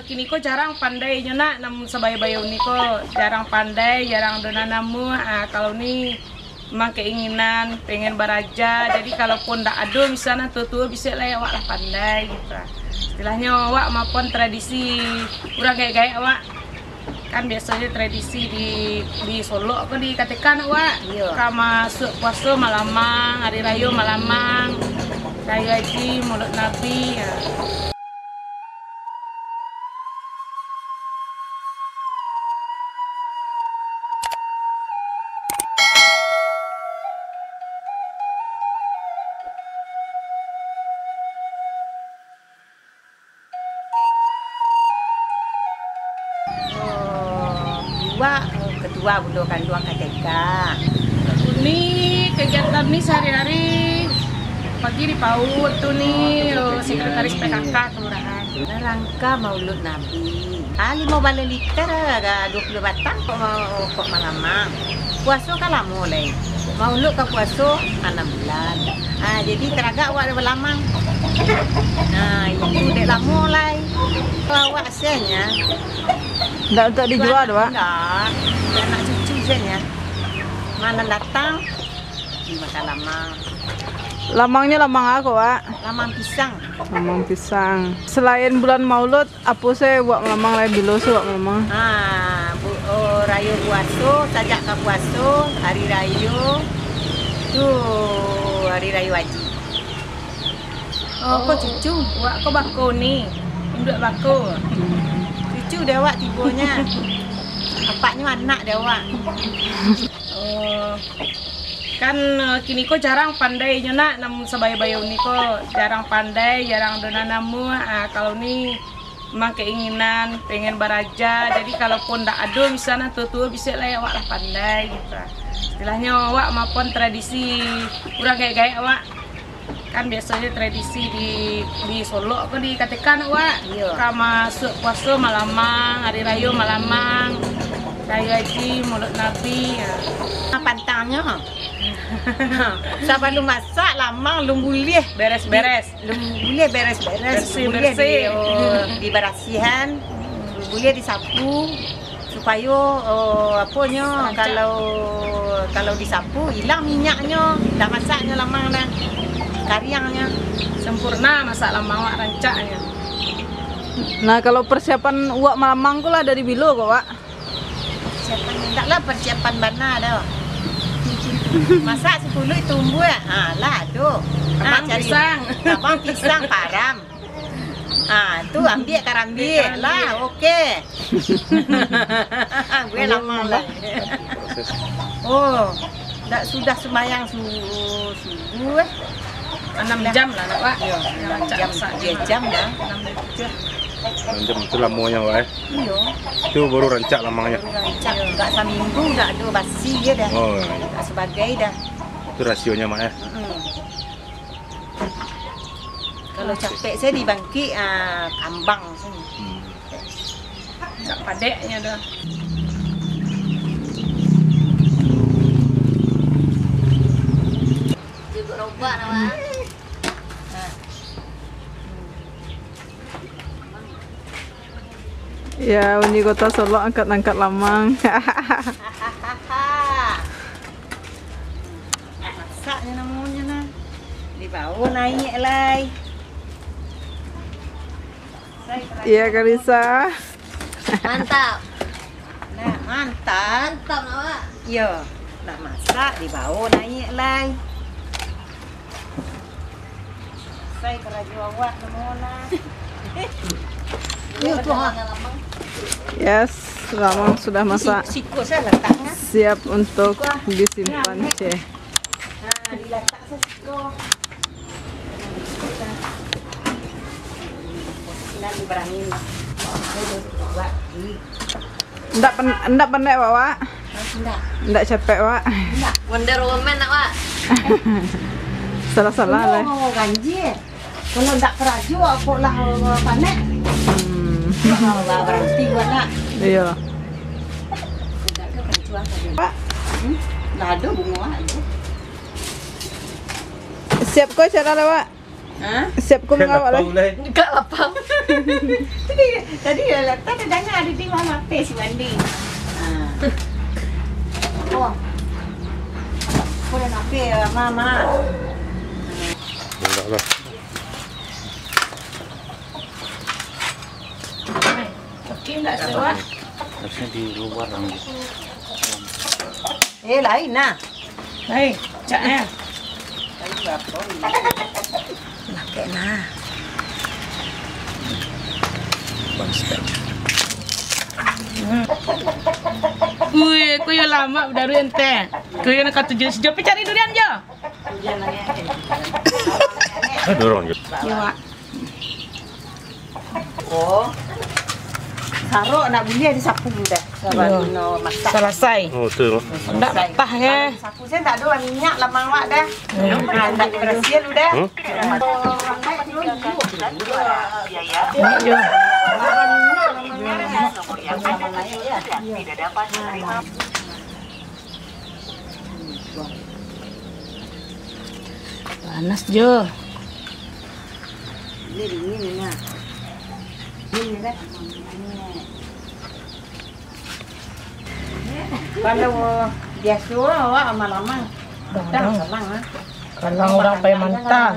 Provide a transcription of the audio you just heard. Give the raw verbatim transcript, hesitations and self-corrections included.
Kini ko jarang pandai nyo nak, namun sabayo-bayo ni ko jarang pandai, jarang ado nan namuah. Ah, kalau ni memang keinginan pengen baraja, jadi kalaupun ndak ado misalnya tuo-tuo, bisuak lai awak lah pandai gitu lah. Istilahnyo awak maupun tradisi urang gaek-gaek awak. Kan biasonyo tradisi di, di Solok ko dikatokan awak. Iyo. Ka masuak puaso malamang, hari rayo malamang, rayo haji, maulud nabi, ya. Oh, iwak, oh, ketua bundo kanduang K T K. Ni kegiatan ni sehari-hari pagi di PAUD tu ni, oh, sekretaris P K K kelurahan. Rangka maulud Nabi. Ah, limo baleh liter, ah, dua puluah batang kok ma-, kok malamang. Puaso kan lamo lai. Maulud ka puaso anam bulan. Ah, jadi taragak awak dah balamang. Ah, itu dek lamo lai. Kalau awak hasilnya. Ndak untuk dijua tu, Wak? Ndak. Anak cucu saja. Mana datang, dimakan lamang. Lamangnyo lamang apo, Wak? Lamang pisang. Lamang pisang. Selain bulan Maulud, apo se buek malamang lai, bilo se buek malamang? Ha, bu-, oh, rayo puaso, sajak ka puaso, hari rayo, tu hari rayo haji. Oh, ko cucu, wak ko bako ni, induak bako. Cucu dek awak tibonyo. Apaknyo anak dek awak. Oh. Kan, eh, kini ko jarang pandai nyo nak, namun sabayo-bayo ni ko jarang pandai, jarang ado nan namuah. Ah, kalau ni memang keinginan pengen baraja, jadi kalaupun ndak ado misalnya tuo-tuo, bisuak lai awak lah pandai gitu lah. Istilahnyo awak maupun tradisi urang gaek-gaek awak. Kan biasonyo tradisi di, di Solok ko dikatokan awak. Iyo. Ka masuak puaso malamang, hari rayo malamang, rayo haji, maulud nabi, ya. Pantangnyo. Sabalum masak, lamang lun buliah. Beres-beres. Lun buliah beres-beres. Bersih-bersih. Lun buliah di, oh, dibarasiahan. Lun buliah disapu. Supayo, oh, aponyo, kalau, kalau disapu, ilang minyaknyo, dah masaknyo lamang dah. Kariangnyo. Sempurna masak lamang wak, rancaknyo. Nah, kalau persiapan uwak malamang ko lah dari bilo ko, Wak? Persiapan, indak lah persiapan bana doh. Masak sapuluah tumbuah, ha, lah tu. Ha, tabang cari pisang. Tabang pisang, param. Ha, tu ambiak karambia lah, oke. Gue lama lah. Oh, dak sudah sembahyang su-, subuh, eh. Anam jam lah, nak, Wak? Iyo, anam jam, tujuah jam dah. Anam tujuah. Anam jam tu lamonyo, Wak, eh? Iyo. Tu baru rancak lamangnyo. Baru rancak, dak saminggu dak ado basi je dah. Oh, iyo. Dak sebagai dah. Tu rasionyo, Mak, eh? Mm-mm. Kalau capek sajo dibangkik, ah, kambang sajo. Hmm. Dak padeknyo doh. Juguk robak nama. Ya, Uni Kota Solok angkat-angkat lamang. Masaknyo namonyo nah. Dibawo naiak lai. Iya, Karisa. Mantap. Nah, mantap. Mantap, nak, Wak. Yo, nak masak, dibawo naiak lai. Sai karajo awak namo nah. Yo, tuh, ha. Yes, lamang sudah masak. Siko saya letaknya. Siap untuk disimpan, Ceh. Nah, diletak saya siko. Nah, dibarangin. Buat. Ndak pen-, ndak pandai, Wak, Wak? Ndak. Ndak capek, Wak? Ndak. Wonder Woman, nak, Wak? Salah-salah lah. Oh, ganjil. Kalau ndak karajo, kok lah, uh, panek. Hmm. Wah, wah, berhenti, Wak, nak. Iya. Ndak ada karajo apa dia. Wak. Hmm? Ndak ada bunga, Wak, itu. Siap ko acara lah, Wak? Ha? Siap ko mangawak lai. Lapang, lai. Agak lapang. Tadi, tadi lah, tadi dah danga, tadi mama pe si mandi. Ha. Oh. Ko dah nape, mama? Indak lah. Oke, indak sewak. Harusnya di luar lah. Eh, lain nah. Hei, cak eh. Pakai nah. Wih, ko yo lamak badaruak ente. Ko yo nak katuju sijo, pi cari durian jo. Eh, dorong je. Yo, Wak. Oh. Sarok nak buliah disapu dulu dah. Sabar. Iyo. Dulu masak. Salasai. Oh, tu. Ndak patah, eh. Sapu sajo ndak ado minyak lamang awak dah. Hmm. Ha, ndak diberasihan dulu dah. Hmm? Minyak jo. Panas jo. Ini dingin ini. Dingin dah. Kalau biaso awak lama-lama. Dah, dah. Kalang, ah. Kalang urang pai mantah.